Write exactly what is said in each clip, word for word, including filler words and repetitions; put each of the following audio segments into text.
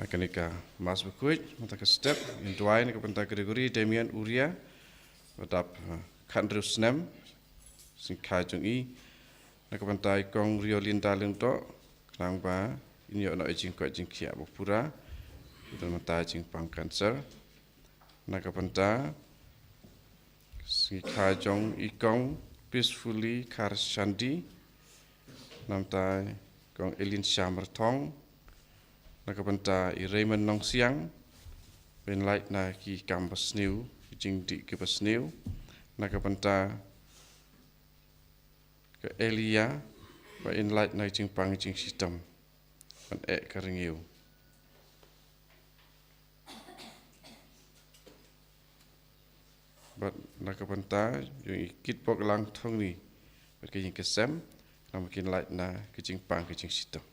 Na kane ka Mass bakhuid mynta ka step, ngin duwai na ka bynta Gregory Damian Uria, ba dap, eh, khathynriew snem, sngi kha jong i. Na ka bynta i Kong Riolinda Lyngdoh, khnang ba in ïoh noh ïa i jingkoit jingkhiah ba pura, don mynta jingpang cancer. Na ka bynta sngi kha jong i Kong Peacefully Kharshandi, na ka bynta i Kong Elin Shyam Rathong, na ka bynta i Raymond Nongsiang, ba in lait na ki kam basniew, ki jingdih kiba sniew, na ka bynta ka Elia, ba in lait na ki jingpang jingshitom, ban eh ka rngiew. Bad na ka bynta jong i Kitbok Langthongni bad ka ïing ka sem, khnang ba kin lait na ka jingpang ka jingshitom.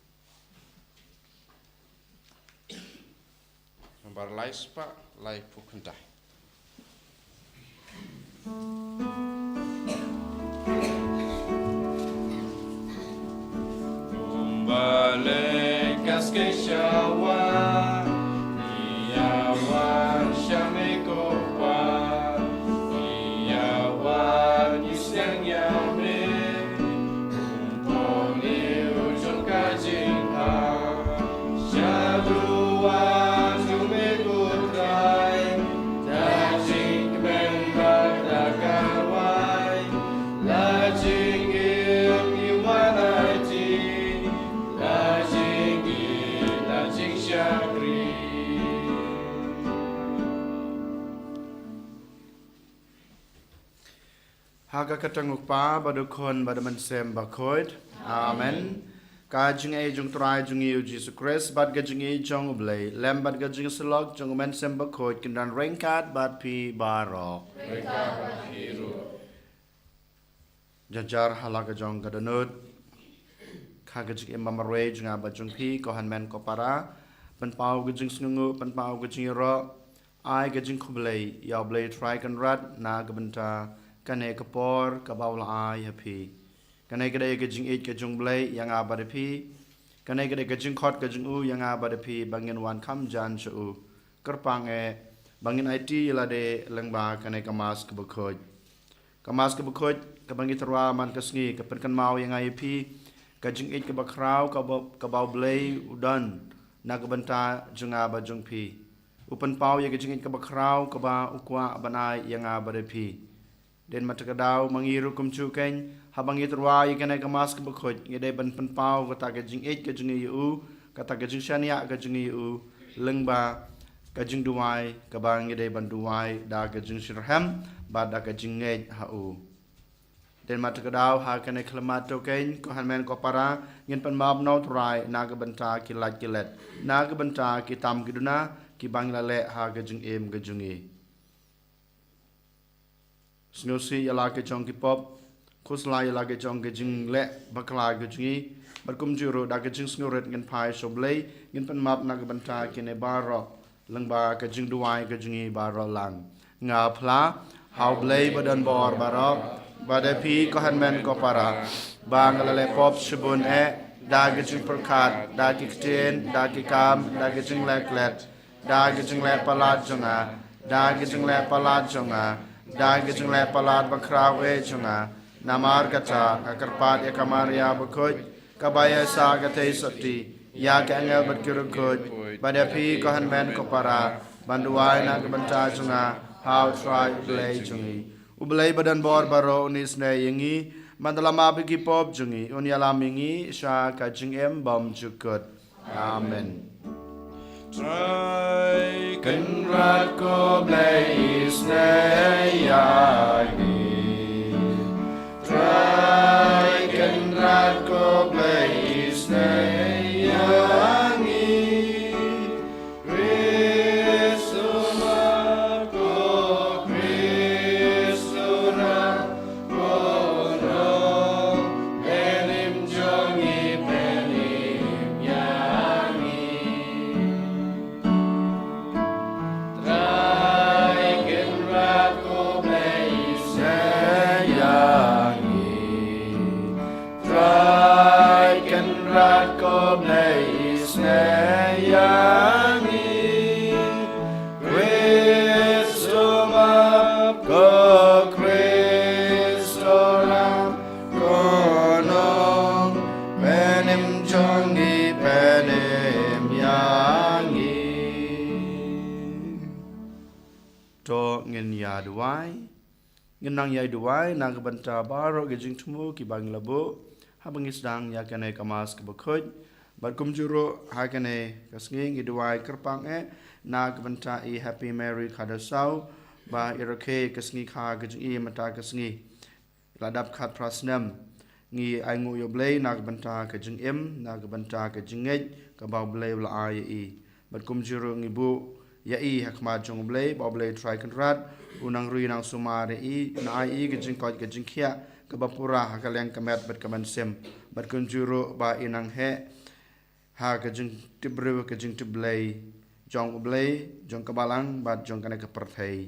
Nambar lai spah laiphew khyndai. Balei ka skei sha wa, ïa wan sha me ko Pa, ïa wan ïa sngewthuh ïa me, kum poni u jong ka jingthaw, sha duwan jong me ko Trai, da jingkmen bad da ka rwai, la jingim ngi wan ha ti, la jingim, la jingshakri. Ha ka kyrteng u Kpa, bad u Khun, bad u Mynsiem Bakhuid. Amen. Ka jingaiei jong u Trai jong ngi u Jisu Khrist, bad ka jingïeit jong u Blei, lem bad ka jingïasyllok jong u Mynsiem Bakhuid, kin don ryngkat bad phi baroh. Ryngkat bad phi ruh. Jar jar ha la ka jong ka dohnud. Ha ka jingim ba marwei jong nga bad jong phi, ko hynmen ko para, pynpaw ka jingsngewnguh, pynpaw ka jingïaroh, ai ka jingkhublei ïa u Blei Trai Kynrad na ka bynta kane ka por kaba u la ai ha phi. Kane ka dei ka jingïeit ka jong u Blei ïa nga bad ïa phi. Kane ka dei ka jingkhot ka jong u ïa nga bad ïa phi, ba ngin wan kham jan sha u. Kyrpang eh ba ngin aiti ïa lade lyngba kane ka Mass kaba khuid. Ka Mass kaba khuid kaba ngi tyrwa man ka sngi ka pynkynmaw ïa nga ïa phi ka jingïeit kaba khraw kaba, kaba u Blei u don na ka bynta jong nga bad jong phi. U pynpaw ïa ka jingïeit kaba khraw kaba u kwah ban ai ïa nga bad ïa phi. Dei namar kata ka daw ma ngi ruh kumjuh keiñ, haba ngi tyrwa ïa kane ka Mass kaba khuid, ngi dei ban pynpaw kata ka jingïeit ka jong ngi ïa u, kata ka jingshaniah ka jong ngi ïa u, lyngba ka jingduwai kaba ngi dei ban duwai da ka jingshitrhem bad da ka jingngeit ha u. Dei namar kata ka daw ha kane ka khyllipmat to keiñ, ko hynmen ko para, ngin pynmap na u Trai na ka bynta ki lait ki let, na ka bynta ki tam ki duna kiba ngi la leh ha ka jingim ka jong ngi. Sngewsih ïa la ka jong ki pop, khuslai ïa la ka jong ka jingleh bakla ka jong ngi, bad kumjuh ruh da ka jingsngewrit ngin phai sha u Blei, ngin pynmap na ka bynta kine baroh, lyngba ka jingduwai ka jong ngi baroh lang. Nga phla ha u Blei ba don bor baroh, bad ïa phi ko hynmen ko para, ba nga la leh pop shibun eh, da ka jingpyrkhat, da ki ktien, da ki kam, da ka jingleh klet, da ka jingleh palat jong nga, da ka jingleh palat jong nga, da ka jingleh palat bakhraw eh jong nga. Namar kata nga kyrpad ïa ka Maria bakhuid, kaba ïaisah ka theisotti, ïa ki angel bad ki riewkhuid, bad ïa phi ko hynmen ko para, ban duwai na ka bynta jong nga ha u Trai u Blei jong ngi. U Blei ba don bor baroh un isynei ïa ngi, ban da la map ïa ki pop jong ngi, un ïalam ïa ngi sha ka jingim bymjukut. Amen. Trai Kynrad ko Blei isynei ïa ngi. Trai Kynrad ko Blei isynei ïa ngi. Khrist u map ko, Khrist u rah ko, Pynïap jong ngi, pynïap ïa ngi. Trai Kynrad ko Blei, sa Ngin ïa duwai. Ngin nang ïa duwai na ka bynta baroh ki jingthmu kiba ngi la buh haba ngi sdang ïa kane ka Mass kaba khuid. Bad kumjuh ruh ha kane ka sngi ngi duwai kyrpang eh na ka bynta i Happy Mary Khadosaw ba i rakhe ka sngi kha ka jong i mynta ka sngi. La dap khatphra snem. Ngi ainguh ïa U Blei na ka bynta ka jingim, na ka bynta ka jingngeit kaba U Blei u la ai ïa i. Bad kumjuh ruh ngi buh ïa i ha khmat jong U Blei, ba U Blei Trai Kynrad u nang ri nang sumar ïa i, u nang ai i ka jingkoit ka jingkhiah kaba pura ha ka liang ka met bad ka mynsiem. Bad kumjuh ruh ba i nang heh ha ka jingtip briew, ka jingtip Blei jong U Blei, jong ka balang bad jong kane ka pyrthei.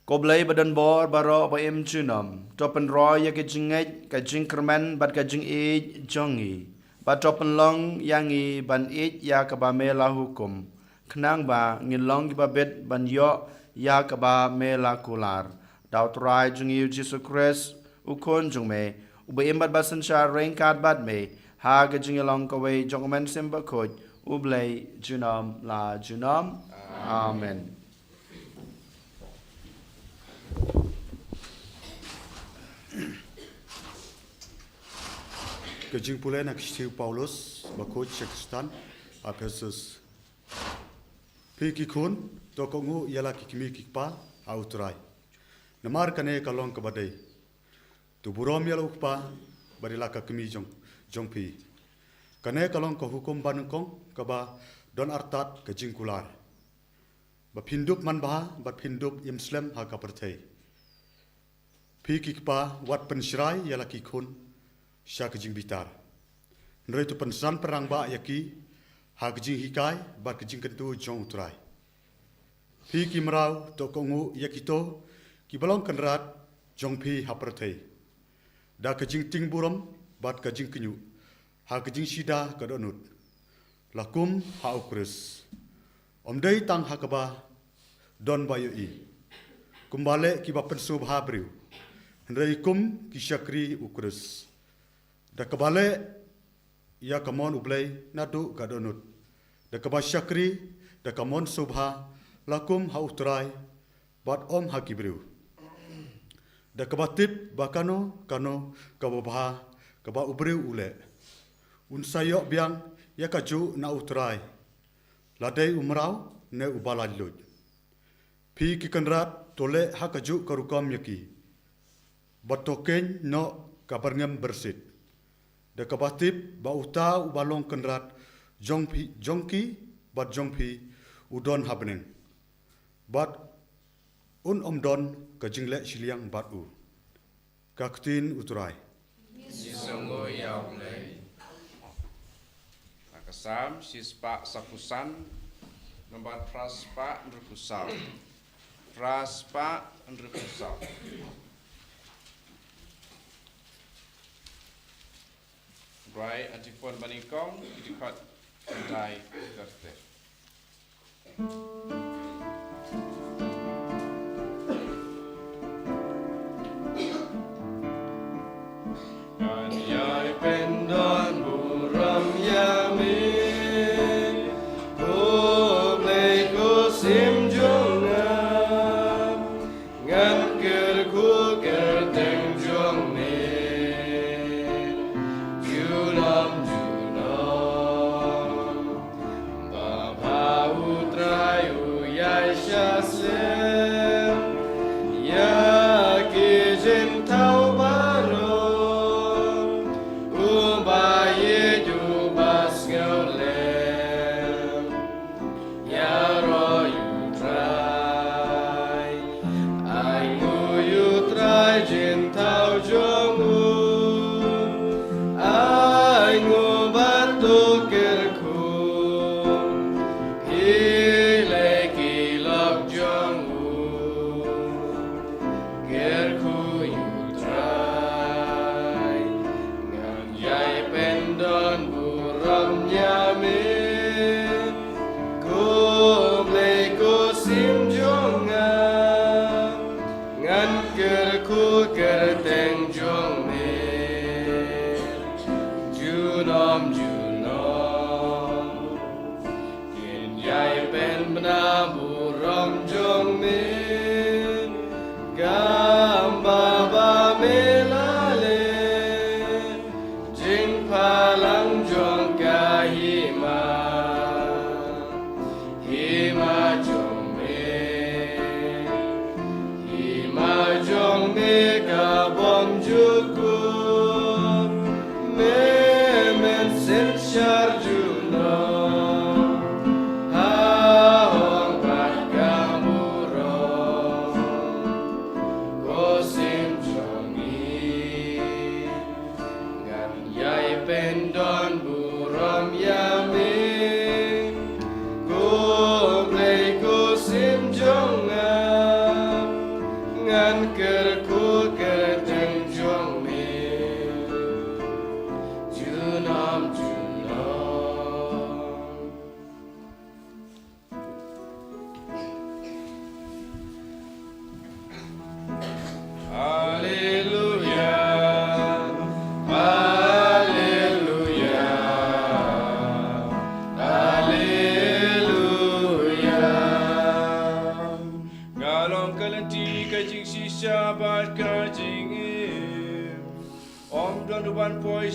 Ko Blei ba don bor baroh ba im junom, to pynroi ïa ka jingngeit, ka jingkyrmen bad ka jingïeit jong ngi. Bad to pynlong ïa ngi ban ïeit ïa kaba me la hukum, khnang ba ngin long kiba bit ban ïoh ïa kaba me la kular. Da U Trai jong ngi U Jisu Khrist, U Khun jong me, uba im bad ba synshar ryngkat bad me ha ka jingïalong kawei jong U Mynsiem Bakhuid, U Blei junom la junom. Amen. Ka jingpule na ka shithi u Paulus bakhuid sha ki Khristan Ephesus. Phi ki khun, to kohnguh ïa la ki kmie ki kpa ha U Trai. Namar kane ka long kaba dei. To burom ïa la u kpa bad ïa la ka kmie jong, jong phi. Kane ka long ka hukum banyngkong kaba don artat ka jingkular, ba phin dup manbha bad phin dup im slem ha ka pyrthei. Phi ki kpa, wat pynshrai ïa la ki khun sha ka jingbitar, hynrei to pynsan pynrangbah ïa ki ha ka jinghikai bad ka jingkyntu jong U Trai. Phi ki mraw, to kohnguh ïa kito kiba long kynrad jong phi ha pyrthei, da ka jingtieng burom bad ka jingkynjuh, ha ka jingshida ka dohnud, la kum ha U Khrist. Ym dei tang ha kaba don ba ïohi, kumba leh kiba pynsngewbha briew, hynrei kum ki shakri U Khrist. Da kaba leh ïa ka mon U Blei naduh ka dohnud, da kaba shakri da ka mon sngewbha, la kum ha U Trai bad ym ha ki briew. Da kaba tip ba kano kano kaba bha kaba u briew u leh, un sa ïoh biang ïa kajuh na U Trai, la dei u mraw ne uba laitluid. Phi ki kynrad, to leh ha kajuh ka rukom ïa ki, bad to kheiñ noh ka byrngem byrsit, da kaba tip ba uta uba long kynrad jong phi, jong ki bad jong phi, u don ha bneng, bad un ym don ka jingleh shiliang bad u. Ka ktien U Trai. Ngi sngewnguh ïa U Blei. Na ka Salm shispah saphew san, nambar phra spah hynriewphew saw. Phra spah hynriewphew saw. Rai, ati pon banyngkong, ki dkhot khyndai ter ter. Ngan ïai pyndon burom ïa me, ko Blei ko Syiem jong nga. Ngan kyrkhu kyrteng jong me junom junom. Ba bha U Trai u ïaishah slem ïa ki jingthaw baroh, uba ïeit uba sngewlem. Ïaroh ïa U Trai. Ainguh ïa U Trai jingthaw jong u. Ainguh bad to kyrkhu. Phi leh ki lok jong u. Kyrkhu ïa U Trai. Ngan ïai pyndon burom ïa me, ko Blei ko Syiem jong nga. Ngan kyrkhu kyrteng jong me junom junom.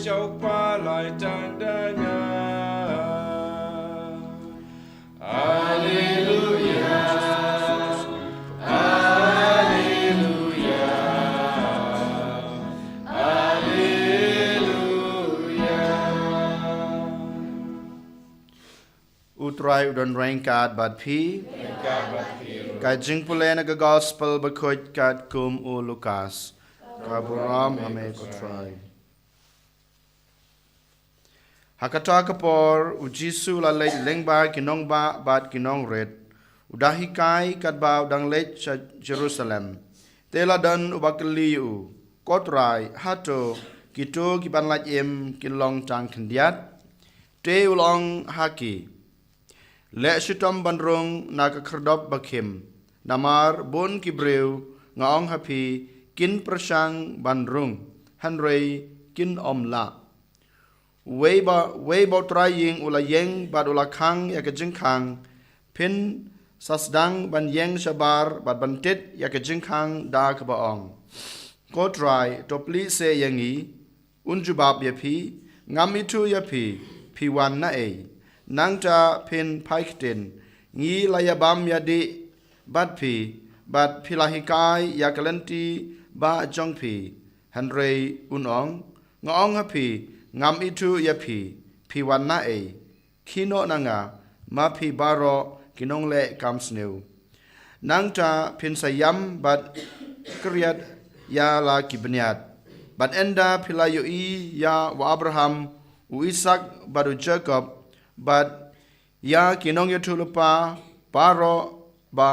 Kau palai tang danga. Haleluya. Haleluya. Haleluya. U Trai u don ryngkat bad phi. Ryngkat bad phi. Ka jingpule na ka gospel bakhuid katkum u Lukas. Ka burom ha me ko Trai. Ha kata ka por, u Jisu u la leit lyngba ki nongbah bad ki nongrit, u da hikai katba u dang leit sha Jerusalem. Te la don uba kylli ïa u, Ko Trai, hato kito kiban lait im kin long tang khyndiat? Te u la ong ha ki, Leh shitom ban rung na ka khyrdop bakhim. Namar bun ki briew, nga ong ha phi, kin pyrshang ban rung, hynrei kin ym lah. Wei ba, wei ba u trai ïing u la ïeng bad u la khang ïa ka jingkhang, phin sa sdang ban ïeng shabar bad ban tit ïa ka jingkhang da kaba ong, Ko Trai, to plie seh ïa ngi. Un jubab ïa phi, Ngam ithuh ïa phi, phi wan na ei? Nangta phin phai ktien, Ngi la ïabam ïadih bad phi, bad phi la hikai ïa ka lynti bah jong phi. Hynrei un ong, Nga ong ha phi, ngam ithuh ïa phi, phi wan na ei? Khie noh na nga, ma phi baroh ki nongleh kam sniew. Nangta phin sa ïam bad kyriat ïa la ki bniat. Bad ynda phi la ïohi ïa u Abraham, u Isaak bad u Jakob, bad ïa ki nongïathuhlypa baroh ba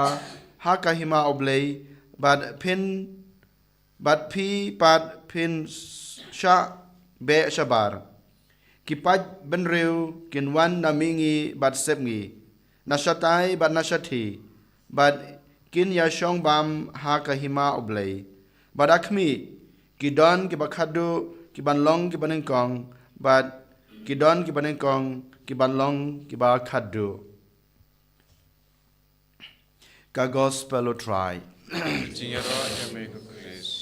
ha ka hima U Blei, bad phin bad phi pat phin shah beh shabar. Ki paid bynriew kin wan na mihngi bad sepngi, na shatai bad na shathie, bad kin ïashong bam ha ka hima U Blei. Bad ha khmih, ki don kiba khatduh kiban long kiba nyngkong, bad ki don kiba nyngkong kiban long kiba khatduh. Ka gospel u Trai. Jingïaroh ïa me ko Khrist.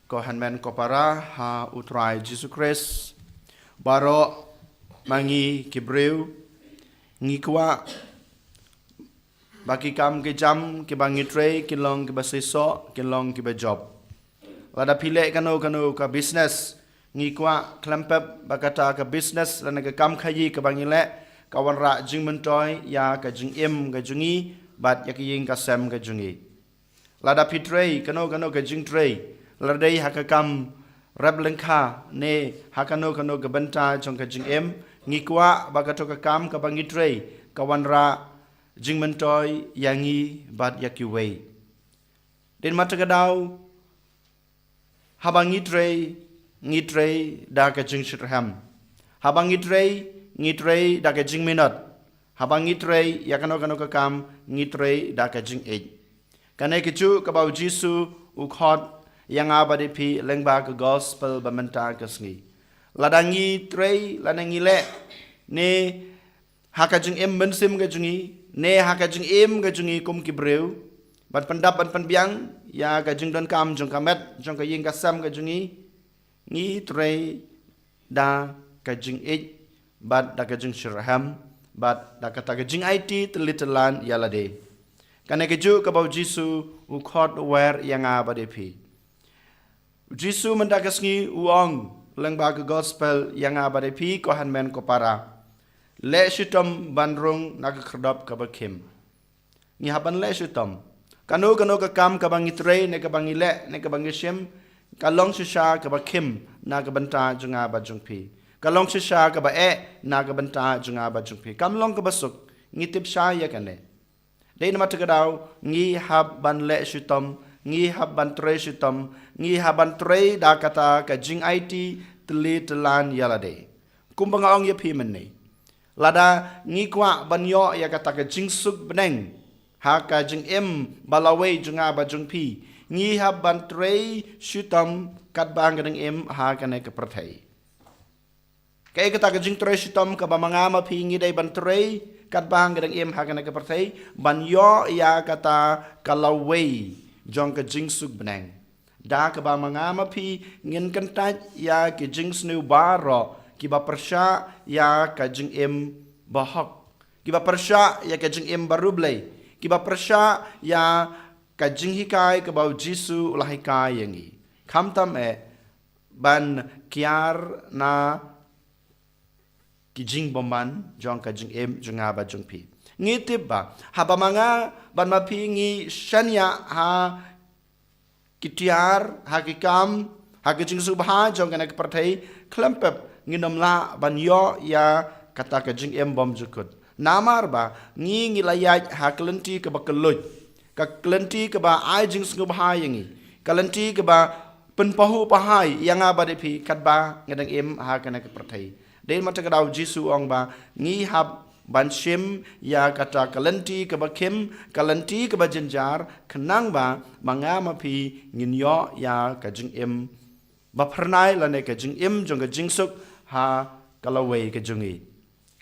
Ko hynmen ko para ha u Trai Jisu Khrist. Baroh ma ngi ki briew ngi kwah ba ki kam ki jam kiba ngi trei kin long kiba seisoh, kin long kiba jop. Lada phi leh kano kano ka business, ngi kwah khlem pep ba kata ka business lane ka kam khaïi kaba ngi leh ka wanrah jingmyntoi ïa ka jingim ka jong ngi bad ïa ka ïing ka sem ka jong ngi. Lada phi trei kano kano ka jingtrei, lada dei ha ka kam rep lyngkha ne ha kano kano ka bynta jong ka jingim, ngi kwah ba kato ka kam kaba ngi trei ka wanrah jingmyntoi ïa ngi bad ïa kiwei. Dei na kata ka daw, haba ngi trei, ngi trei da ka jingshitrhem. Haba ngi trei, ngi trei da ka jingminot. Haba ngi trei ïa kano kano ka kam, ngi trei da ka jingïeit. Kane kajuh kaba u Jisu u khot ïa nga bad ïa phi lyngba ka gospel ba mynta ka sngi. Lada ngi trei, lada ngi leh ne ha ka jingim mynsiem ka jong ngi, ne ha ka jingim ka jong ngi kum ki briew, ban pyndap ban pynbiang ïa ka jingdonkam jong ka met jong ka ïing ka sem ka jong ngi, ngi trei da ka jingïeit bad da ka jingshitrhem bad da kata ka jingaiti tylli tyllan ïa lade. Kane kajuh kaba u Jisu u khot wer ïa nga bad ïa phi. U Jisu mynta ka sngi u ong lyngba ka gospel ïa nga bad ïa phi ko hynmen ko para. Leh shitom ban rung na ka khyrdop kaba khim. Ngi hap ban leh shitom. Kano kano ka kam kaba ngi trei ne kaba ngi leh ne kaba ngi shim, ka long shisha kaba khim na ka bynta jong nga bad jong phi. Ka long shisha kaba eh na ka bynta jong nga bad jong phi. Kam long kaba suk, ngi tip shai ïa kane. Dei na kata ka daw, ngi hap ban leh shitom, ngi hap ban trei shitom, ngi hap ban trei da kata ka jingaiti tylli tyllan ïa lade. Kumba nga ong ïa phi mynne. Lada ngi kwah ban ïoh ïa kata ka jingsuk bneng ha ka jingim ba lawei jong nga bad jong phi, ngi hap ban trei shitom katba ngi dang im ha kane ka pyrthei. Kaei kata ka jingtrei shitom kaba ma nga ma phi ngi dei ban trei katba ngi dang im ha kane ka pyrthei, ban ïoh ïa kata ka lawei jong ka jingsuk bneng. Da kaba ma nga ma phi ngin kyntait ïa ki jingsniew baroh kiba pyrshah ïa ka jingim bahok, kiba pyrshah ïa ka jingim barublei, kiba pyrshah ïa ka jinghikai kaba u Jisu u la hikai ïa ngi. Khamtam eh ban kiar na ki jingbymman jong ka jingim jong nga bad jong phi. Ngi tip ba haba ma nga bad ma phi ngi shaniah ha ki tiar, ha ki kam, ha ki jingsngewbha jong kane ka pyrthei, khlem pep ngin ym lah ban ïoh ïa kata ka jingim bymjukut. Namar ba ngi ngi la ïaid ha ka lynti kaba kylluid, ka lynti kaba ai jingsngewbha ïa ngi, ka lynti kaba pynpahuh pahai ïa nga bad ïa phi katba ngi dang im ha kane ka pyrthei. Dei ma kata ka daw u Jisu u ong ba ngi hap ban shim ïa kata ka lynti kaba khim, ka lynti kaba jynjar, khnang ba ma nga ma phi ngin ïoh ïa ka jingim ba phyrnai lane ka jingim jong ka jingsuk ha ka lawei ka jong ngi.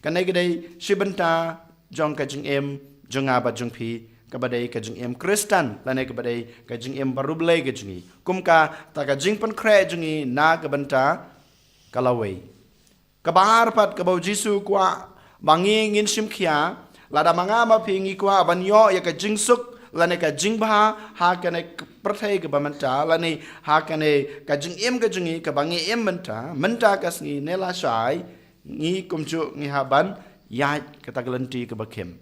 Kane ka dei shi bynta jong ka jingim jong nga bad jong phi, kaba dei ka jingim Khristan lane kaba dei ka jingim barublei ka jong ngi. Kum kata ka jingpynkhreh jong ngi na ka bynta ka lawei. Kaba ar pat kaba u Jisu u kwah ba ngi ngin shim khia, lada ma nga ma phi ngi kwah ban ïoh ïa ka jingsuk lane ka jingbha ha kane ka pyrthei kaba mynta lane ha kane ka jingim ka jong ngi kaba ngi im mynta, mynta ka sngi ne lashai, ngi kumjuh ngi hap ban ïaid kata ka lynti kaba khim.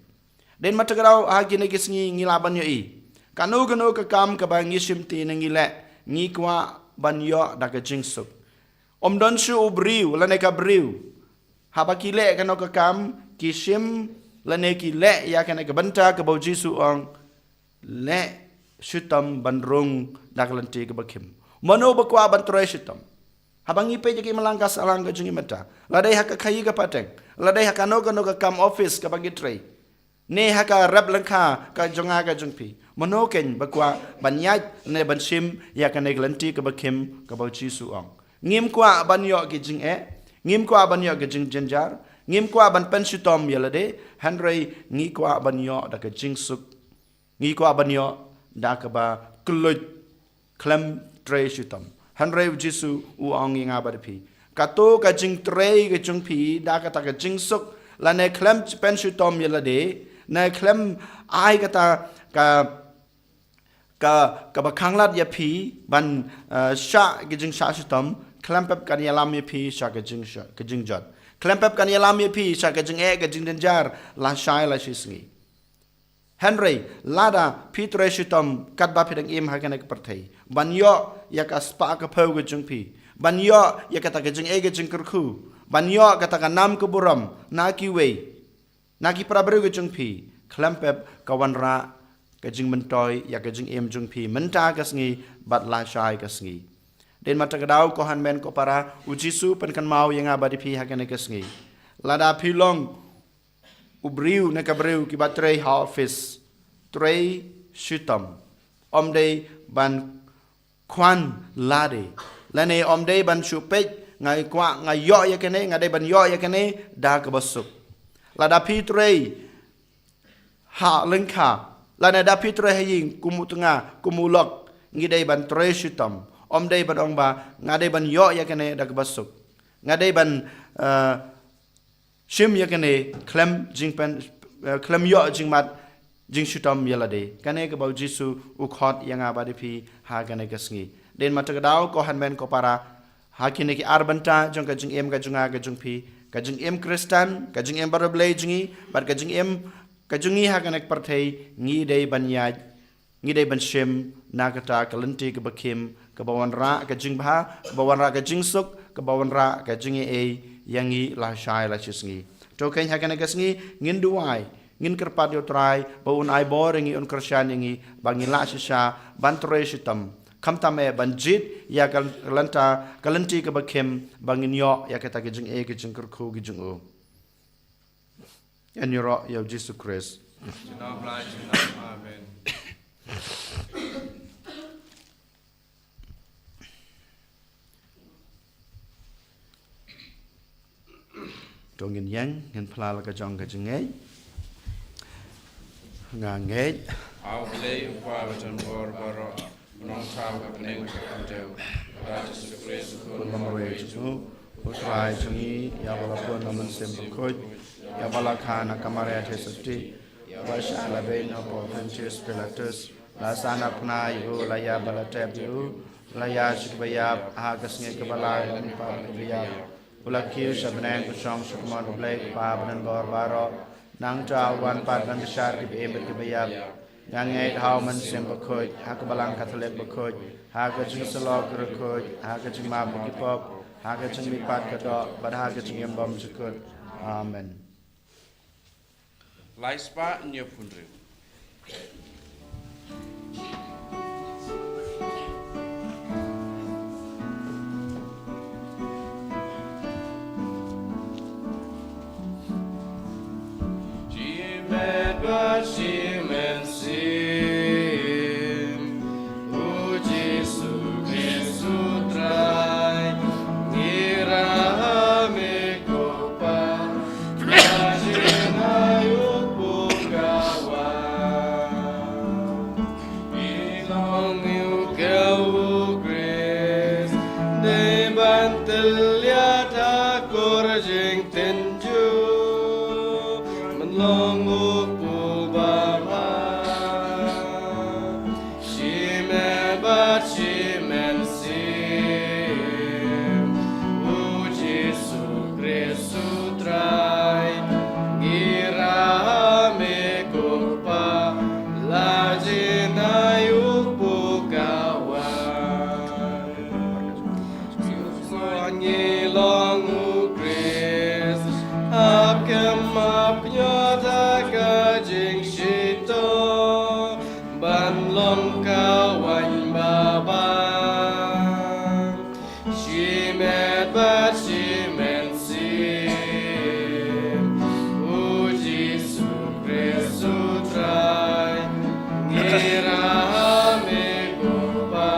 Dei ma kata ka daw ha kine ki sngi ngi lah ban ïohi kano kano ka kam kaba ngi shim te ne ngi leh, ngi kwah ban ïoh da ka jingsuk. Ym don shuh u briew lane ka briew haba ki leh kano ka kam ki shim lane ki leh ïa kane ka bynta kaba u Jisu u ong, leh shitom ban rung da ka lynti kaba khim. Mano ba kwah ban trei shitom? Haba ngi peit ïa ki imlang ka sahlang ka jong ngi mynta, la dei ha ka khaïi ka pateng, la dei ha kano kano ka kam office kaba ngi trei, ne ha ka rep lyngkha ka jong nga ka jong phi, mano kein ba kwah ban ïaid ne ban shim ïa kane ka lynti kaba khim kaba u Jisu u ong? Ngim kwah ban ïoh ki jingeh, ngim kwah ban ïoh ki jingjynjar, ngim kwah ban pynshitom ïa lade, hynrei ngi kwah ban ïoh da ka jingsuk. Ngi kwah ban ïoh da kaba kylluid khlem trei shitom. Hynrei u Jisu u ong ïa nga bad phi, kato ka jingtrei ka jong phi da kata ka jingsuk lane khlem pynshitom ïa lade, ne khlem ai kata ka, ka, kaba khanglad ïa phi ban, eh, shah ki jingshah shitom, khlem pep kan ïalam ïa phi sha ka jing, ka jingjot. Khlem pep kan ïalam ïa phi sha ka jingeh ka jingjynjar lashai lashisngi. Hynrei lada phi trei shitom katba phi dang im ha kane ka pyrthei, ban ïoh ïa ka spah ka phew ka jong phi, ban ïoh ïa kata ka jingeh ka jingkyrkhu, ban ïoh kata ka nam ka burom na kiwei, na ki para briew ka jong phi, khlem pep ka wanrah ka jingmyntoi ïa ka jingim jong phi mynta ka sngi bad lashai ka sngi. Dei ma kata ka daw ko hynmen ko para, u Jisu u pynkynmaw ïa nga bad ïa phi ha kane ka sngi, lada phi long u briew ne ka briew kiba trei ha office, trei shitom. Ym dei ban khwan lade, lane ym dei ban shu peit nga kwah nga ïoh ïa kane, nga dei ban ïoh ïa kane da kaba suk. Lada phi trei ha lyngkha, lane da phi trei ha ïing kum u tnga, kum u lok, ngi dei ban trei shitom. Ym dei ban ong ba nga dei ban ïoh ïa kane da kaba suk, nga dei ban, eh, shim ïa kane khlem jingpyn, eh, khlem ïoh jingmad jingshitom ïa lade. Kane kaba u Jisu u khot ïa nga bad ïa phi ha kane ka sngi. Dei ma kata ka daw ko hynmen ko para, ha kine ki ar bynta jong ka jingim ka jong nga ka jong phi, ka jingim Khristan, ka jingim baroh Blei jong ngi bad ka jingim ka jong ngi ha kane ka pyrthei, ngi dei ban ïaid, ngi dei ban shim na kata ka lynti kaba khim, kaba wanrah ka jingbha, kaba wanrah ka jingsuk, kaba wanrah ka jingïeit ïa ngi lashai lashisngi. To kein ha kane ka sngi ngin duwai, ngin kyrpad ïa u Trai ba un ai bor ïa ngi, un kyrshan ïa ngi ba ngin lah shisha ban trei shitom, khamtam eh ban jied ïa ka lynta, ka lynti kaba khim ba ngin ïoh ïa kata ka jingïeit ka jingkyrkhu ka jong u. Ïaroh ïa u Jisu Khrist. Amen. To ngin ïeng, ngin phla la ka jong ka jingngeit. Nga ngeit ha U Blei U Kpa badonbor baroh, U Nongthaw ha bneng bad ha khyndew, bad ha Jisu Khrist U Khun ba marwei jong U, U Trai jong ngi, ïa uba la pun na U Mynsiem Bakhuid, ïa uba la kha na ka Maria Theisotti, ïa uba shah la beiñ hapoh Pontius Pilatus, la sah na pnai ïa u, la ïap bad la tep ïa u, la ïaid sha kiba ïap, ha ka sngi kaba lai la mihpat na kiba ïap, u la kiew sha bneng, u shong sha kamon U Blei U Kpa badonbor baroh. Nangta un wan pat ban bishar kiba im bad kiba ïap. Nga ngeit ha U Mynsiem Bakhuid, ha ka Balang Katholik bakhuid, ha ka jingsyllok riewkhuid, ha ka jingmap na ki pop, ha ka jingmihpat ka doh, bad ha ka jingim bymjukut. Amen. Lai spah hynñiew phew hynriew. Shimet bad shi mynsiem, U Jisu Khrist U Trai, ngi ïarap ha me ko Pa, la jin ha ïa u pukawai. Ngi long ïa u Khrist, dei ban tylliat ha kur jingtynjuh, ban long u kpu babha. Shimet bad shi mynsiem, U Jisu Khrist U Trai, ngi ïarap ha me ko Pa, la jin ha ïa u pukawai. Ngi long U Khrist, hap kem hap ñiot ha ka jingshitom, ban long ka waiñ babha. Shimet bad shi mynsiem, U Jisu Khrist U Trai, ngi ïarap ha me ko Pa,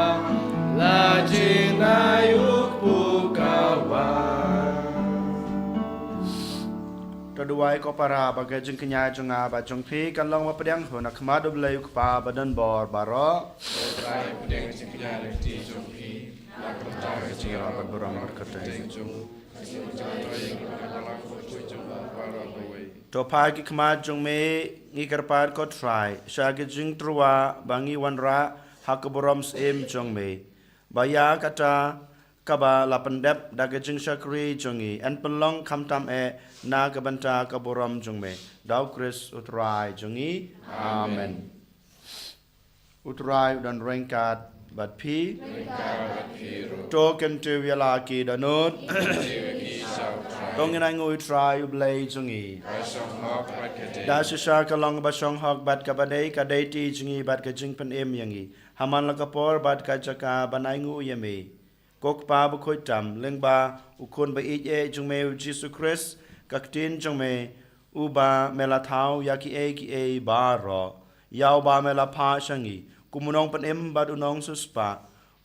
la jin ha ïa u pukawai. To duwai ko para ba ka jingkñia jong nga bad jong phi kan long ba pdiang ha khmat U Blei U Kpa badonbor baroh. Pdiang jingkñia lynti jong phi, na ka bynta ka jingïarap bad burom bad kyrteng jong U. To phai ki khmat jong me, ngi kyrpad ko Trai, sha ka jingtyrwa ba ngi wanrah ha ka burom syiem jong me, ba ïa kata kaba la pyndep da ka jingshakri jong ngi yn pynlong khamtam eh na ka bynta ka burom jong me, da U Khrist U Trai jong ngi. Amen. U Trai u don ryngkat bad phi. To kyntiew ïa la ki dohnud. To ngin ainguh ïa U Trai U Blei jong ngi. Da shisha ka long ba shong hok bad kaba dei, ka dei ti jong ngi bad ka jingpynim ïa ngi, ha man la ka por bad ka jaka ban ainguh ïa me. Ko Kpa bakhuid tam, lyngba U Khun ba ïeit eh jong me U Jisu Khrist, ka ktien jong me, uba me la thaw ïa kiei kiei baroh, ïa uba me la phah sha ngi kum u nongpynim bad u nongsiewspah,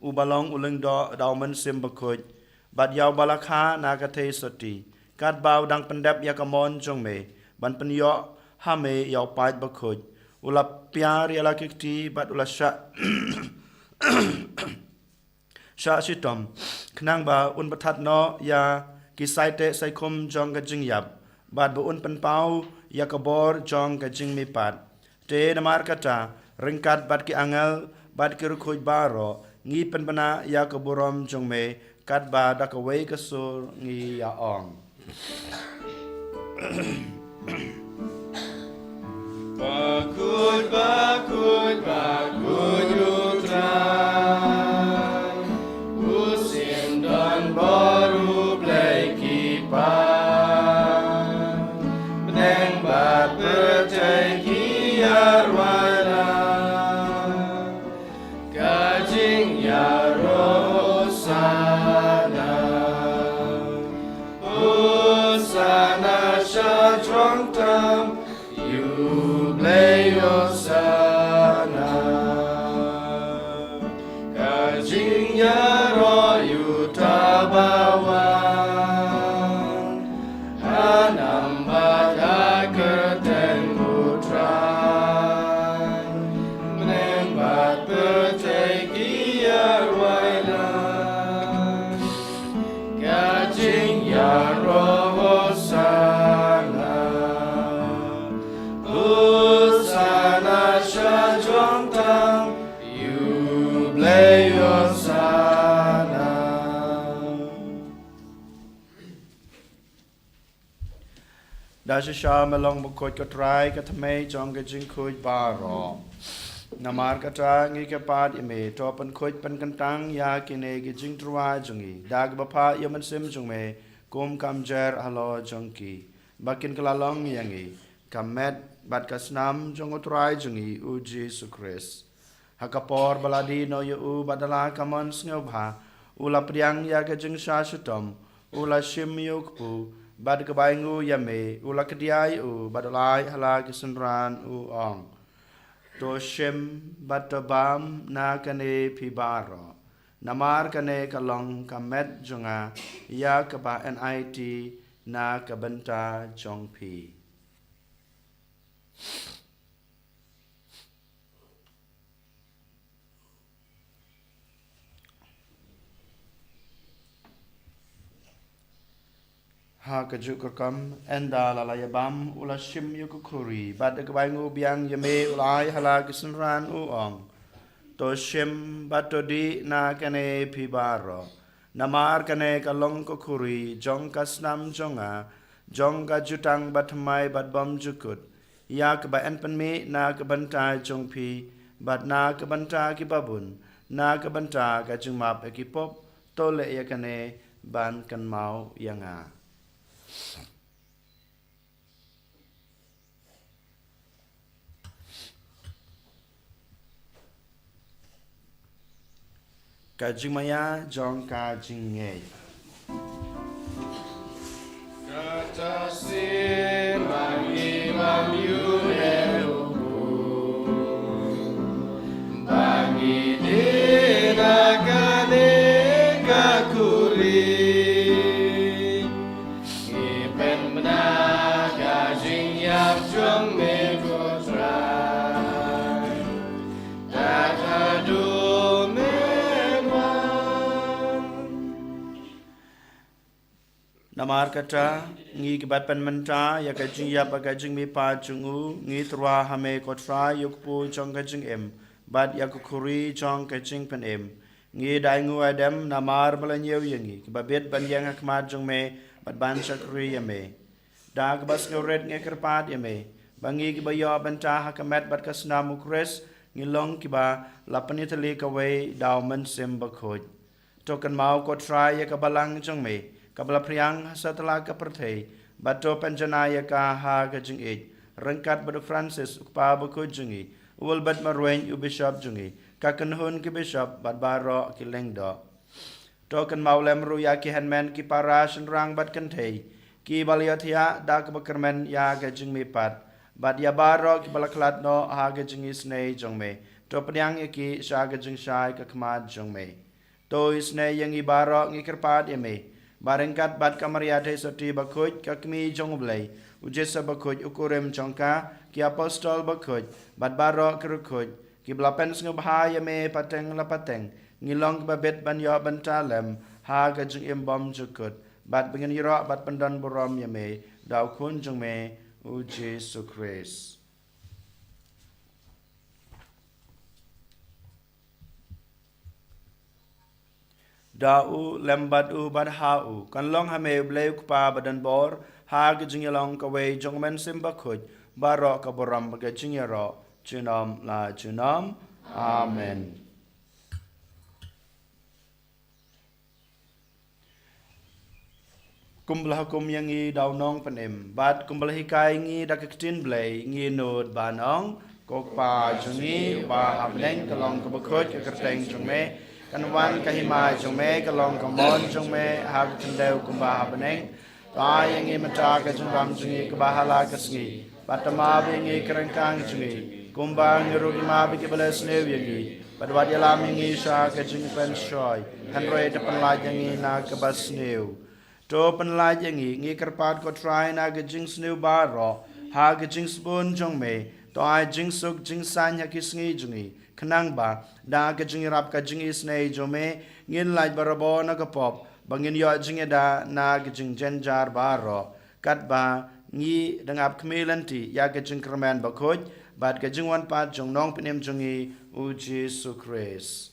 uba long u lyngdoh da U Mynsiem Bakhuid, bad ïa uba la kha na ka theisotti, katba u dang pyndep ïa ka mon jong me, ban pynïoh ha me ïa u paid bakhuid, u la piar ïa la ki kti bad u la shah shah shitom, khnang ba un pynthat noh ïa ki saiteh saikhum jong ka jingïap, bad ba un pynpaw ïa ka bor jong ka jingmihpat. Te namar kata, ryngkat bad ki angel bad ki riewkhuid baroh, ngi pynbna ïa ka burom jong me, katba da kawei ka sur ngi ïa ong. Bakhuid, bakhuid, bakhuid U Trai, u syiem don bor U Blei ki paid, bneng bad pyrthei ki ïarwai lad. Ka jingïaroh Hosanna, Hosanna sha jrong tam, ïa U Blei Hosanna. Ka jingïaroh ïa uta ba wan, ha nam bad ha kyrteng U Trai. Da shisha me long bakhuid ko Trai, ka thymmei jong ka jingkhuid baroh. Namar kata ngi kyrpad ïa me, to pynkhuid pynkyntang ïa kine ki jingtyrwa jong ngi da kaba phah ïa u Mynsiem jong me, kum ka mjer halor jong ki, ba kin kylla long ïa ngi ka met bad ka snam jong u Trai jong ngi u Jisu Khrist. Ha ka por ba la die noh ïa u bad da la ka mon sngewbha, u la pdiang ïa ka jingshah shitom, u la shim ïa u kpu, bad kaba ainguh ïa me, u la kdiah ïa u bad u la ai ha la ki synran, u ong: To shim bad to bam na kane phi baroh, namar kane ka long ka met jong nga, ïa kaba yn aiti na ka bynta jong phi. Ha kajuh ka rukom, ynda la la ïa bam, u la shim ïa ka khuri, bad da kaba ainguh biang ïa me, u la ai ha la ki synran, u ong: To shim bad to dih na kane phi baroh, namar kane ka long ka khuri jong ka snam jong nga, jong ka jutang bathymmai bad bymjukut, ïa kaba yn pynmih na ka bynta jong phi bad na ka bynta kiba bun, na ka bynta ka jingmap ïa ki pop. To leh ïa kane ban kynmaw ïa nga. Ka jingmaïa jong ka jingngeit. Kata shisien ma ngi bam ïa une u kpu, ba ngi dih na kane ka khuri, ngi pynbna ka jingïap jong me ko Trai, tad haduh men wan. Namar kata, ngi kiba pynmynta ïa ka jingïap bad ka jingmihpat jong u, ngi tyrwa ha me ko Trai ïa u kpu jong ka jingim bad ïa ka khuri jong ka jingpynim. Ngi da ainguh aidem namar ba la ñiew ïa ngi kiba bit ban ïeng ha khmat jong me bad ban shakri ïa me. Da kaba sngewrit ngi kyrpad ïa me ba ngi kiba ïoh bynta ha ka met bad ka snam u Khrist, ngi long kiba la pynïatylli kawei da u Mynsiem Bakhuid. To kynmaw ko Trai ïa ka balang jong me kaba la phriang ha satlak ka pyrthei, bad to pynjanai ïa ka ha ka jingïeit, ryngkat bad u Francis u kpa bakhuid jong ngi, u Wilbert Marwein u bishop jong ngi, ka kynhun ki bishop bad baroh ki lyngdoh. To kynmaw lem ruh ïa ki hynmen, ki para, shynrang bad kynthei kiba la ïohthiah da kaba kyrmen ïa ka jingmihpat, bad ïa baroh kiba la khlad noh ha ka jingisynei jong me. To pdiang ïa ki sha ka jingshai ka khmat jong me. To isynei ïa ngi baroh, ngi kyrpad ïa me, ba ryngkat bad ka Maria Theisotti bakhuid, ka Kmie jong u Blei, u Joseph bakhuid u kurim jong ka, ki apostol bakhuid bad baroh ki riewkhuid kiba la pynsngewbha ïa me pateng la pateng, ngi long kiba bit ban ïoh bynta lem ha ka jingim bymjukut, bad ba ngin ïaroh bad pyndonburom ïa me da u Khun jong me u Jisu Khrist. Da u, lem bad u, bad ha u, kan long ha me u Blei u Kpa badonbor, ha ka jingïalong kawei jong u Mynsiem Bakhuid, baroh ka burom bad ka jingïaroh junom la junom. Amen. Kumba la hukum ïa ngi da u Nongpynim, bad kumba la hikai ïa ngi da ka ktien Blei, ngi nud ban ong: Ko Kpa jong ngi uba ha bneng, ka long kaba khuid ka kyrteng jong me, kan wan ka hima jong me, ka long ka mon jong me ha ka khyndew kumba ha bneng. To ai ïa ngi mynta ka jingbam jong ngi kaba ha la ka sngi, bad to map ïa ngi ki ryngkang jong ngi, kumba ngi ruh ngi map ïa kiba leh sniew ïa ngi, bad wat ïalam ïa ngi sha ka jingpynshoi, hynrei to pynlait ïa ngi na kaba sniew. To pynlait ïa ngi, ngi kyrpad ko Trai, na ka jingsniew baroh ha ka jingsbun jong me. To ai jingsuk jingsaiñ ha ki sngi jong ngi, khnang ba da ka jingïarap ka jingisynei jong me, ngin lait barabor na ka pop, ba ngin ïoh jingïada na ka jingjynjar baroh, katba ngi dang ap khmih lynti ïa ka jingkyrmen bakhuid bad ka jingwan pat jong u Nongpynim jong ngi u Jisu Khrist.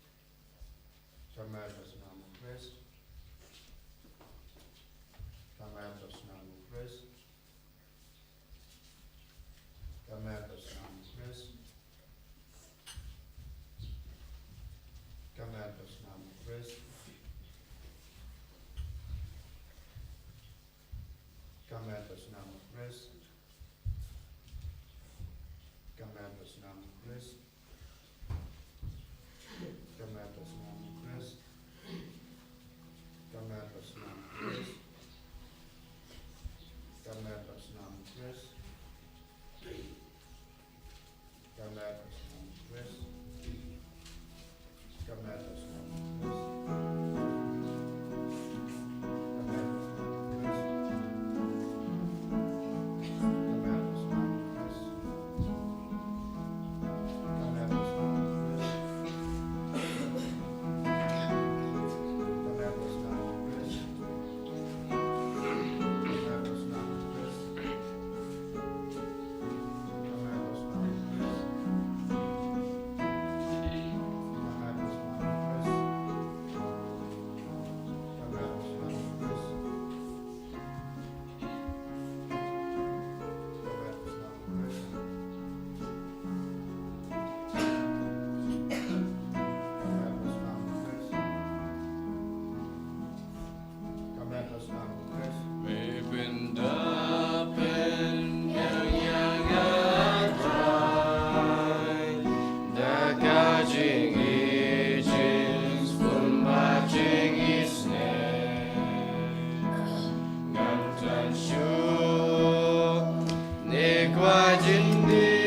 Ka met ba snam u Khrist. Ka met ba snam u Khrist. Ka met ba snam u Khrist. Ka met ba snam u Khrist. Ka met ba snam u Khrist. Ka met ba snam u Khrist. Ka met ba snam u Khrist. Ka met ba snam u Khrist. Ka met ba snam u Khrist. Ka met ba snam u Khrist. Ka met ba snam u Khrist. Ka met ba snam u Khrist. Ka met ba snam u Khrist. Ka met ba snam u Khrist. Ka met ba snam u Khrist. Ka met ba snam u Khrist. Me pynda pynbiang ïa nga Trai da ka jingïeit, jingshun bad jingisynei. Ngan thrang shuh ne kwah jyndie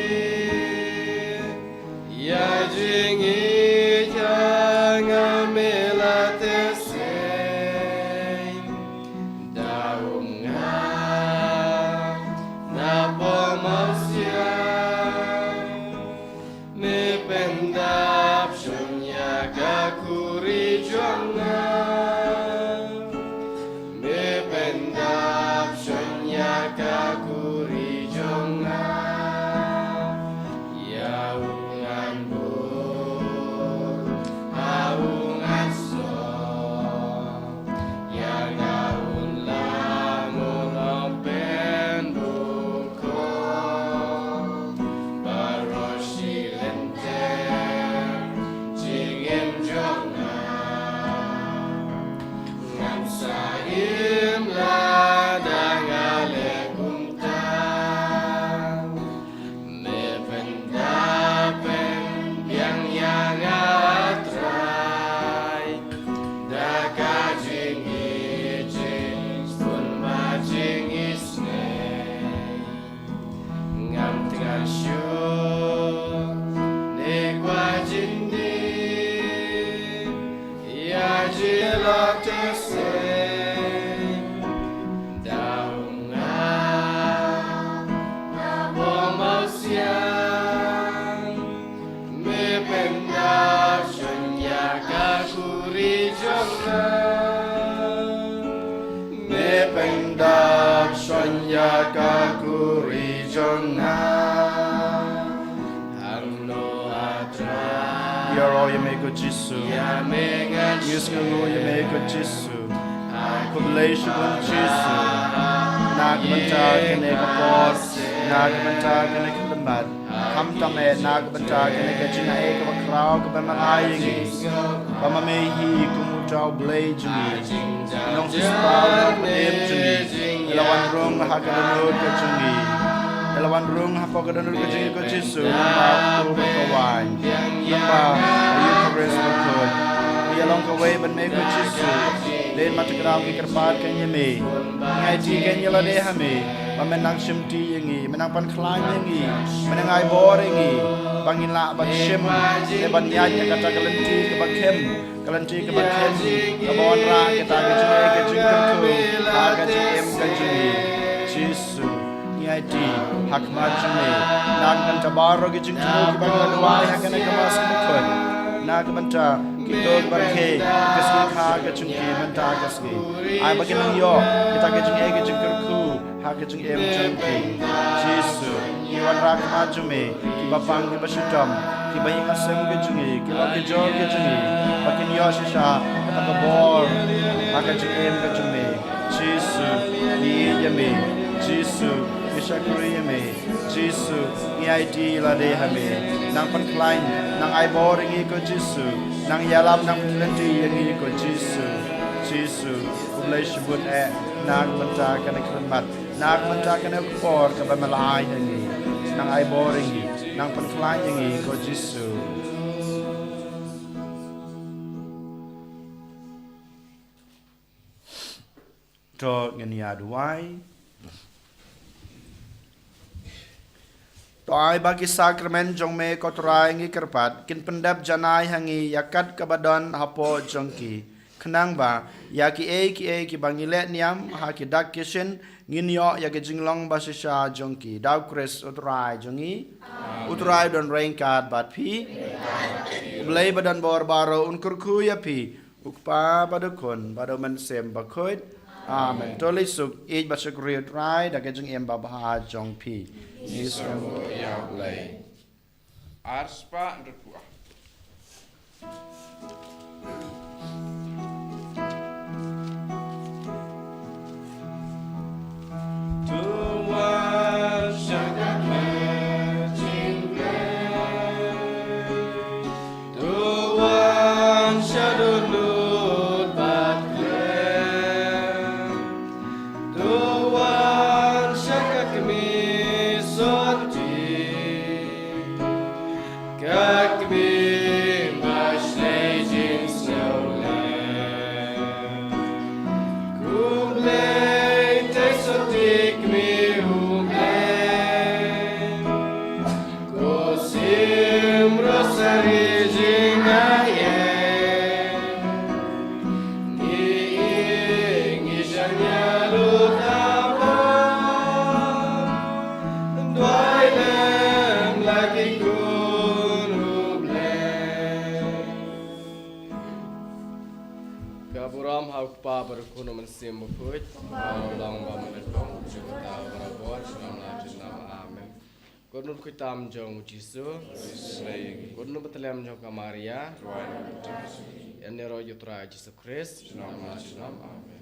ïa jingïeit jong nga, me la teh seng da um nga na bymman siang. Me pyndap shon ïa ka khuri jong nga. Me pyndap shon ïa ka khuri jong nga. Ïa u ngan bud, ha u ngan snoh. Ïa nga un lah, un ym pynbun. Ko baroh shi lynter jingim jong nga, ngan sa im lada nga leh kumta. Me pynda pynbiang ïa nga Trai da ka jingïeit, jingshun bad jingisynei. Ngam thrang shuh ne kwah jyndie ïa jingïeit, la teh seng da um nga na bymman siang. Me pynda shon ïa ka khuri jong nga. Me pynda shon ïa ka khuri jong nga. Hangno, A Trai? Ïaroh ïa me ko Jisu. Ïa me ngan ïohsngew ïa me ko Jisu. Khublei shibun Jisu. Na ka bynta kane ka por, na ka bynta kane ka lyndet, khamtam eh na ka bynta kane ka jingai kaba khraw kaba me la ai ïa ngi. Ba ma me hi kum uta U Blei jong ngi, Nongsiewspah, Nongpynim jong ngi. Me la wan rung ha ka dohnud ka jong ngi. Me la wan rung hapoh ka dohnud ka jong ngi ko Jisu, lyngba u Kpa uba kyrwai, lyngba ka Eukharist bakhuid. Ngi ïalong kawei bad me ko Jisu. Dei ma ka kyrpad ka jong me. Ngi aiti kein ïa lade ha me, ba men nang shimti ïa ngi, men nang pynkhlaiñ ïa ngi, men nang ai bor ïa ngi, ba ngin lah ban shim ne ban ïaid ïa kata ka lynti kaba khim, ka lynti kaba khim kaba wanrah kita ki jingeh ki jingkyrkhu ha ka jingim ka jong ngi. Jisu, ngi aiti ha khmat jong me, na ka bynta baroh ki jingthmu kiba ngi la duwai ha kane ka Mass bakhuid, na ka bynta kito kiba rakhe ka sngi kha ka jong ki mynta ka sngi. Ai ba kin nang ïoh kita ki jingeh ki jingkyrkhu ha ka jingim jong ki. Jisu, ngi wanrah ha khmat jong me kiba pang kiba shitom, kiba ïing ha sem ki jong ngi, ki lok ki jor ki jong ngi, ba kin Ïoh shisha kata ka bor ha ka jingim ka jong me. Jisu, ngi ïeit ïa me. Jisu, ngi shakri ïa me. Jisu, ngi aiti lade ha me. Nang pynkhlaiñ, nang ai bor ïa ngi ko Jisu. Nang ïalap, nang pynlynti ïa ngi ko Jisu. Jisu, U Blei shibun eh, na ka bynta kane ka khmat, na ka bynta kane ka por kaba me la ai ïa ngi. Nang ai bor ïa ngi, nang pynkhlaiñ ïa ngi ko Jisu. To ngin ïa duwai. To ai ba ki sakramen jong me ko Trai ngi kyrpad kin pyndep janai ha ngi ïa kat kaba don hapoh jong ki. Khnang ba ïa kiei kiei kiba ngi leh niam ha ki dak ki shin ngin ïoh ïa ki jinglong ba shisha jong ki. Da U Khrist U Trai jong ngi. U Trai don ryngkat bad phi. U Blei ba don bor baroh un kyrkhu ïa phi. U Kpa bad U Khun bad U Mynsiem Bakhuid. Amen. To leit suk, ïeit bad shakri U Trai da ka jingim babha jong phi. Ngi sngewbha ïa U Blei. Ar spah hynriewphew ar. To wan sha ka kmie jingpyrkhat. To wan sha dohnud bad khlem. To wan sha ka kmie sotti. Ka kmie ba shlei jingsngewlem. Ko Blei, te sotti kmie U Blei. Ko sim rosari jingaiei. Ngi ïeit ngi shaniah lut ha pap. Duwai lem la ki khun U Blei. Ka burom ha U Kpa bad U Khun, U Mynsiem Bakhuid. Ba u long ba mynta, junom, junom, junom. Amen. Ko Tnum Bakhuid tam jong U Jisu. Ko Tnum Bethlehem jong ka Maria. Ïa ngi ruh ïa U Trai Jisu Khrist. Junom, junom. Amen.